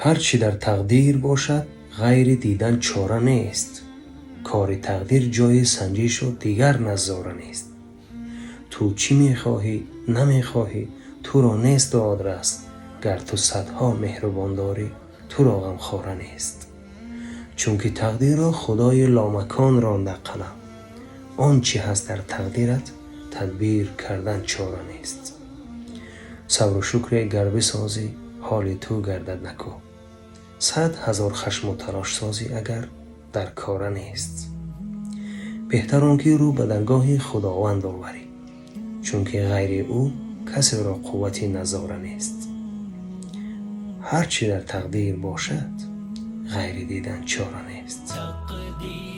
Ҳар чӣ дар тақдир бошад, ғайри дидан чора нест. Кори тақдир ҷои санҷишу дигар назора нест. Ту чӣ мехоҳӣ, намехоҳӣ, туро нест додрас. Гар ту садҳо меҳрубон дорӣ, туро ғамхора нест. Чунки тақдирро Худои ломакон ронда қалам. Он чӣ ҳаст дар тақдират, тадбир кардан чора нест. Сабру шукре гар бисозӣ, ҳоли ту гардад накӯ. 100 000 хашму талош созӣ агар, дар кора нест. Беҳтар он ки рӯ ба даргоҳи Худованд оварӣ, чунки ғайри ӯ касеро қуввати назора нест. Ҳар чӣ дар тақдир бошад, ғайри дидан чора нест. Тақдир.